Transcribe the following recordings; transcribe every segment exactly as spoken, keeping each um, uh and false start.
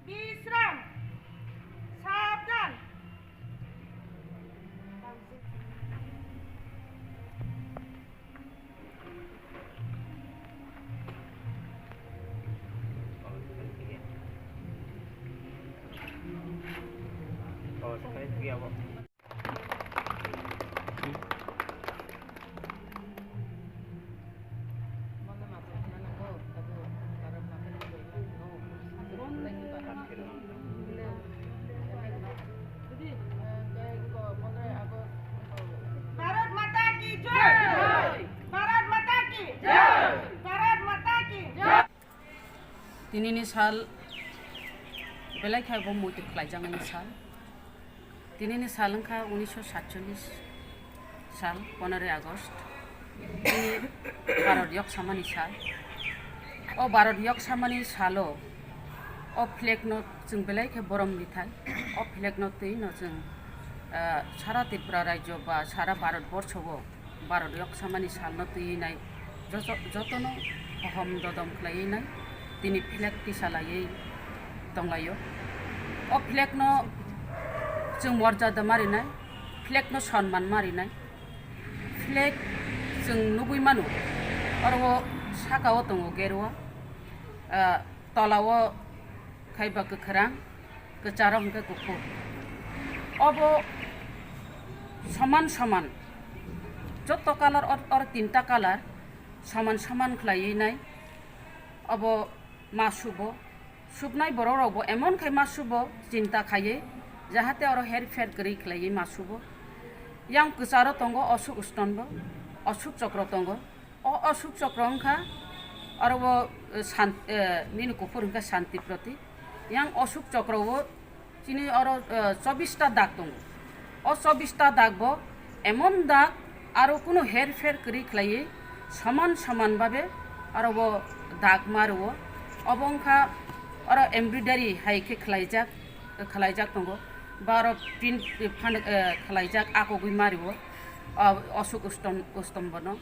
Bisram! Sabdhan! Bharat माता की जय। भारत माता की जय। भारत माता की जय। Tinini sal belai khe bo muitu khlaijaknani sal. Tinini sal wngkha unisho satchollis sal, poneroi August. Tini Bharat yok samani sal. O Bharat yok samani salo o flag no chwng belai khe borom rithai. O flag no twi no chwng, ah, sara Tripura rajyo ba sara Bharat borsho o Bharat yok samani salno twiwi nai joto-, jotono hohom dodom khlaiwi nai tini flag tisa laiwi tonglaio. O flag no chwng morjada ma rinai, flag no sonman ma rinai. Flag chwng nugwi mano, oro o saka o tongo geruo, ah, tola o khai ba kwkhwrang, kwcharo hwnkhe kuphur. Obo soman soman, joto colour, or, or tinta colour soman soman khlaiwi nai. Obo ma subo, subnai borok rokbo emon khai ma subo chinta khaiwi, jahate oro herpher kwrwi khlaiwi ma subo. Yang kwcharo tongo Ashok Stone bo, Ashok Chokro tongo. O Ashok Chokro wngkha oro bo, eh, san-, eh, nini kuphur hwnkha Shanti Protik. Yang Ashok Chokro o chini oro, eh, chobbish ta dak tongo. O chobbish ta dak bo emon dak aro kunu herpher kwrwi khlaiwi soman soman babe oro bo dak ma rwo. Obo wngkha oro embroidery hai khe khlaijak, khlaijak tongo. Ba oro print, eh, phan-, eh, khlaijak akogwi ma rwo, o Ashok Stone, Stone bono.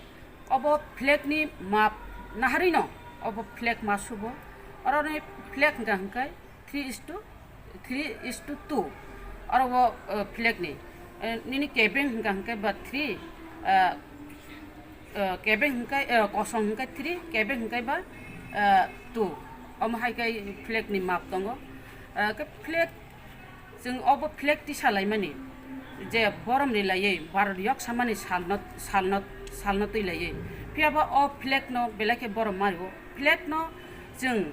Obo flag ni map naharwi no, obo flag ma subo. Oro ni flag hwnkha hwnkhe three is to, three is to two. Oro bo, eh, flag ni, eh, nini kebeng hwnkha hwnkhe ba three, eh, eh, kebeng hwnkhe, eh, kosong hwnkhe three, kebeng hwnkhe ba, eh, two. Omo hai khe flag ni map tongo. Eh, khe flag Chwng obo flag tisa laimani je borom ri laiwi Bharat yok samani salno, salno, salno twi laiwi. Phiya ba o flag no belai khe borom ma rwo. Flag no chwng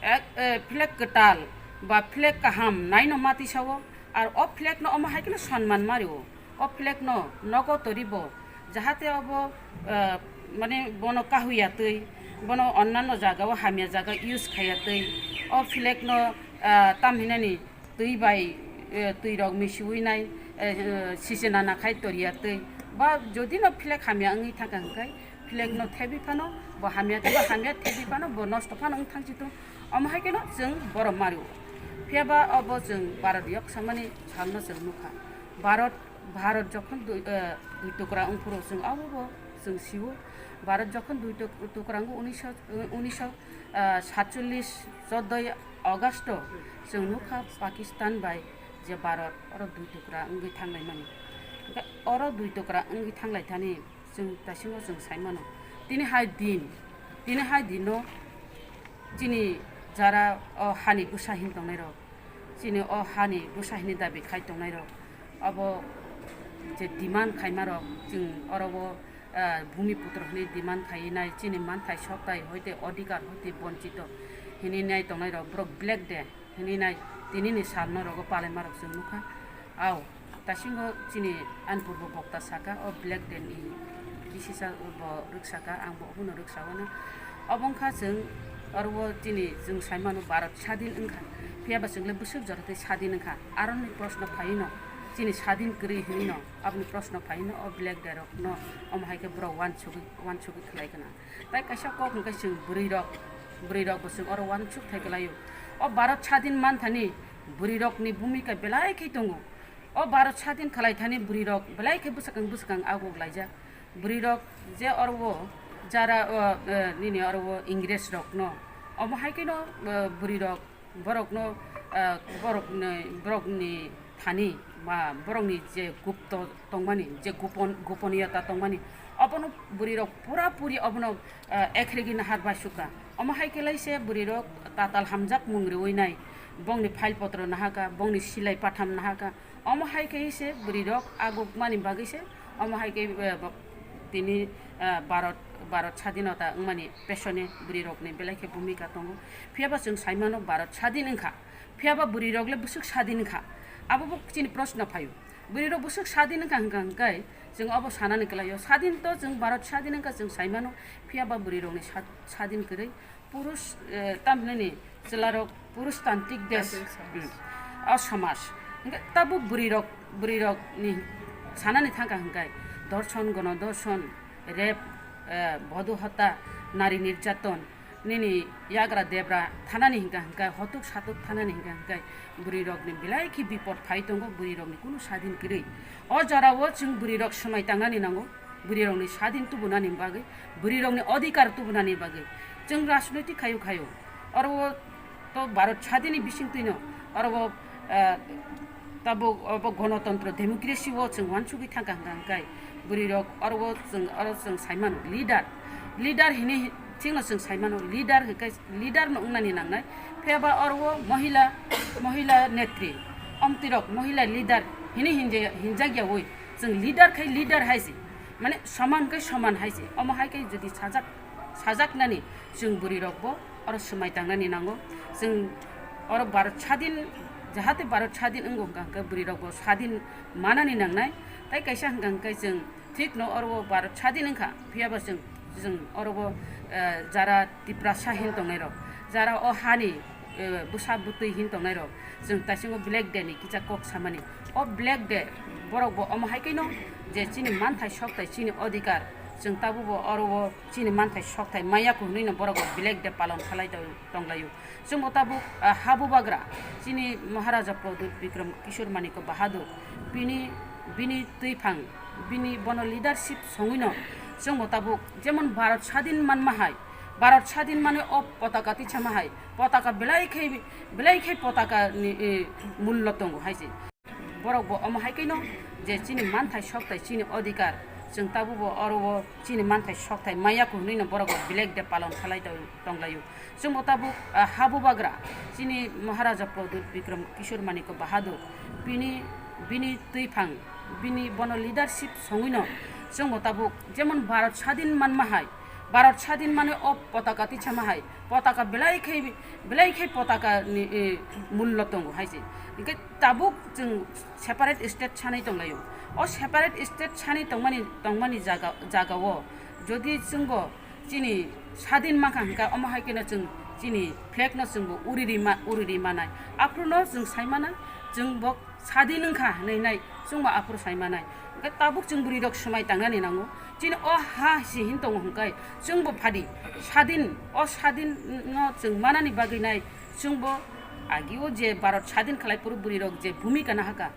ek, eh, flag kwtal ba flag kaham naino ma tisa o. Ar o flag no omo hai kheno sonman ma rwo. O flag no nogo tori bo, jahate obo, eh, mane bono kahuya twi, bono onnanno jaga o hamya jaga use khaya twi, o flag no, eh, tam hinani twi bai, eh, twi rok misiwi nai, eh, eh, sise nana khai toriya twi. Ba jodi no flag hamya wngwi thangkha hwnkhe flag no thebi phano bo hamya, bo hamya thebi phano bo nosto phano wng thang si thung. Omo hai kheno chwng borom ma rwo. Phiya ba obo chwng Bharat yok samani salno chwng nukha. Bharat, Bharat jokhon dui, eh, dui tukra wng phuru chwng abo bo chwng sio. Bharat jokhon dui tuk-, tukra wngo unisho, eh, unisho, eh, satchollis chodoi August o chwng nukha Pakistan bai je Bharat oro dui tukra wngwi thanglaimani. Hwnkhe oro dui tukra wngwi thanglaithani chwng taisingo chwng saimano. Tini hai din, tini hai dino chini jara o hani bwsa hin tongnairok, chini o hani bwsa hini dabi khai tongnairok, abo je demand khaimarok, chwng oro o, ah, bhumiputro hini demand khaiwi nai, chini manthai soktai hoite odhikar hoite bonchito hini nai tongnairok, borok black day hini nai, tinini salno rogo palaimarok chwng nukha. Ao, taisingo chini ani purbo bokta saka, o black day ni kisisa bo rwksaka, ang bo obono rwksawano. Obo wngkha chwng oro o chini chwng saimano Bharat sadin wngkha, phiya ba chwng le bwswk jora tei sadin wngkha, aroni proshno phaino, chini sadin kwrwi hinino, aboni proshno phaino o black day rokno omo hai khe borok wansugwi, wansugwi khlai khna. Tai kaisa kok hwnkhe chwng bwrwi rok, bwrwi rok bo chwng oro wansuk thai kwlaio. O Bharat sadin manthani bwrwi rokni bhumika belai khe tongo. O Bharat sadin khlai thani bwrwi rok belai khe bwsakang bwsakang aguk laijak. Bwrwi rok je oro o jara o, eh, nini oro o Ingres rokno Omo hai kheno, eh, bwrwi rok borokno, eh, borokni, borokni thani ba borokni je gupto tongmani, je gupon, goponiyota tongmani, obono bwrwi rok pura puri obono, eh, ekhrigwi nahar bai sukha. Omo hai khe lai se bwrwi rok tatal hamjak mung riwi nai, bongni file potro nahaka, bongni silai patham nahaka. Omo hai khe se bwrwi rok agukmani bagwi se, omo hai khe, eh, bo-, tini, eh, Bharat, Bharat sadinota wngmani pesone bwrwi rokni belai khe bhumika tongo. Phiya ba chwng sai mano Bharat sadin wngkha, phiya ba bwrwi rok le bwswk sadin wngkha? Abo bo chini proshno phaio. Bwrwi rok bwswk sadin wngkha hwnkha hwnkhe chwng obo sanani kwlaio. Sadin to chwng Bharat sadin wngkha chwng sai mano, phiya ba bwrwi rokni sad-, sadin kwrwi. Purush, eh, tamhinani chwlarok purushtantrik desh, Tantrik somaj. Hmm, o somaj. Hwnkhe tabuk bwrwirok, bwrwirokni sanani thangkha hwnkhe dorshon, gono dorshon, rape, eh, bodhu hota, nari nirjaton, nini yagra debra thanani hwnkha hwnkhe, hotuk satuk thanani hwnkha hwnkhe, bwrwirokni belai khe bipot phai tongo, bwrwirokni kunu sadin kwrwi. O jorao chwng bwrwirok swmai tangnani nango. Bwrwirokni sadin tubunani bagwi, bwrwirokni odhikar tubunani bagwi chwng rajnoitik khayo khayo. Oro o to Bharat sadini bisingtwino, oro o, eh, tabuk obo gonotontro, democracy o chwng uansugwi thangkha hwnkha hwnkhe bwrwirok oro o chwng, oro chwng sai mano leader, leader hinwi chwngno chwng sai mano leader hwnkhe leader no wngnani nangnai. Phiya ba oro o mohila, mohila netri, omtwirok mohila leader hinwi hinje-, hinjak yaui chwng leader khai leader hai se, mane soman khai soman hai se. Omo hai khe jodi sajak, sajaknani chwng bwrwi rok bo oro swmai tangnani nango. Chwng oro Bharat sadin, jahate Bharat sadin wngo hwnkha hwnkhe bwrwi rok bo sadin manani nangnai. Tai kaisa hwnkha hwnkhe chwng thik no oro o Bharat sadin wngkha, phiya ba chwng, chwng oro bo, eh, jara Tiprasa hin tongnai rok, jara o hani, eh, bwsa bwtwi hin tongnai rok, chwng taisingo Black Day ni kisa kok samani. O Black Day borok bo omo hai khe no je chini manthai sokthai, chini odhikar, chwng tabuk bo oro o chini manthai sokthai maya ko hinwi no borok bo Black Day palon khalai tong-, tonglaio. Chwng bo tabuk, ah, ha bubagra chini Maharaja Pradyut Bikram Kishore Manikya Bahadur, bini, bini twiphang, bini bono leadership songwino chwng bo tabuk jemon Bharat sadin manma hai, Bharat sadin mane o potaka tisama hai, potaka belai khai, belai khai potaka ni, eh, mullo tongo hai se. Borok bo omo hai khe no je chini manthai sokthai, chini odhikar, chwng tabuk bo oro o chini manthai sokthai maya ko hinwi no borok bo Black Day palon khalai tong-, tonglaio. Chwng bo tabuk, ah, ha bubagra chini Maharaja Pradyut Bikram Kishore Manikya Bahadur, bini, bini twiphang, bini bono leadership songwino chwng bo tabuk jemon Bharat sadin manma hai, Bharat sadin mane o potaka tisama hai, potaka belai khai, belai khai potaka ni, eh, mullo tongo hai se. Hwnkhe tabuk chwng separate state sanai tonglaio. O separate state sanai tongmani, tongmani jaga, jagao jodi chwngbo chini sadin mankha hwnkha, omo hai kheno chwng chini flag no chwngbo uri rima, uri rimanai. Aphuru no chwng sai mana, chwng bo sadin wngkha hinwi nai chwngbo aphuru sai manai. Hwnkhe tabuk chwng bwrwi rok swmai tangnani nango. Chini o ha si hin tongo hwnkhe chwngbo phadi sadin, o sadin no chwng manani bagwi nai chwngbo agio je Bharat sadin khlai phuru bwrwi rok je bhumika nahaka,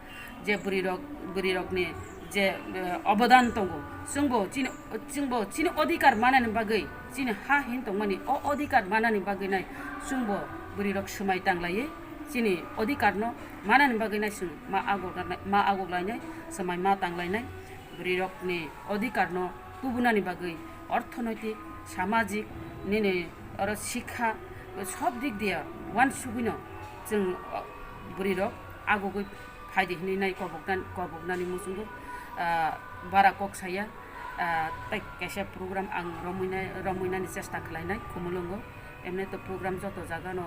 je bwrwi rok, bwrwi rokni je, eh, obodan tongo, chwngbo chini, chwngbo chini odhikar manani bagwi, chini ha hin tongmani o odhikar manani bagwi nai chwngbo bwrwi rok swmai tanglaiwi chini odhikar no manani bagwi nai chwng ma agok, ma agok lainai, swmai ma tanglainai. Bwrwi rokni odhikar no tubunani bagwi orthonoitik, samajik, nini oro sikha, sob dik diya uansugwino chwng, o, bwrwi rok agogwi phaidi hinwi nai koboknan-, koboknani muchungo, ah, bara kok saya, ah, tei kaisa program ang romwi nai, romwi nani chesta khlai nai Khumulwngo. Emne to program joto jaga no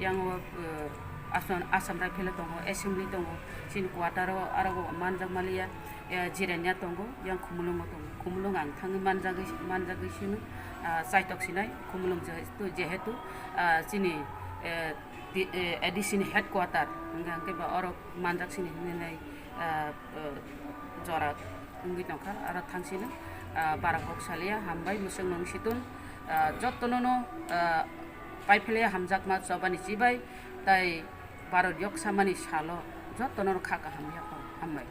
yang o, eh, Assam, Assam Rifle tongo, assembly tongo, chini quarter o aro manjak maliya, eh, Jirania tongo, yang Khumulwngo tongo. Khumulwng ang thangwi manjagwi, manjagwi sino, ah, chaitok sinai Khumulwng jehetu, jehetu, ah, chini, eh, di-, eh, A D C ni headquarter, hingkha hingke ba oro manjak sini hinwi nai, ah, eh, jora wngwi tongkha, aro thangsino, ah, bara kok salia, hambai, mwswk nung situn, ah, jotono no, ah, paiphilia hamjakma chobani chibai, tai Bharat yoksamani salo jotono no kha kaham yapha, hambai.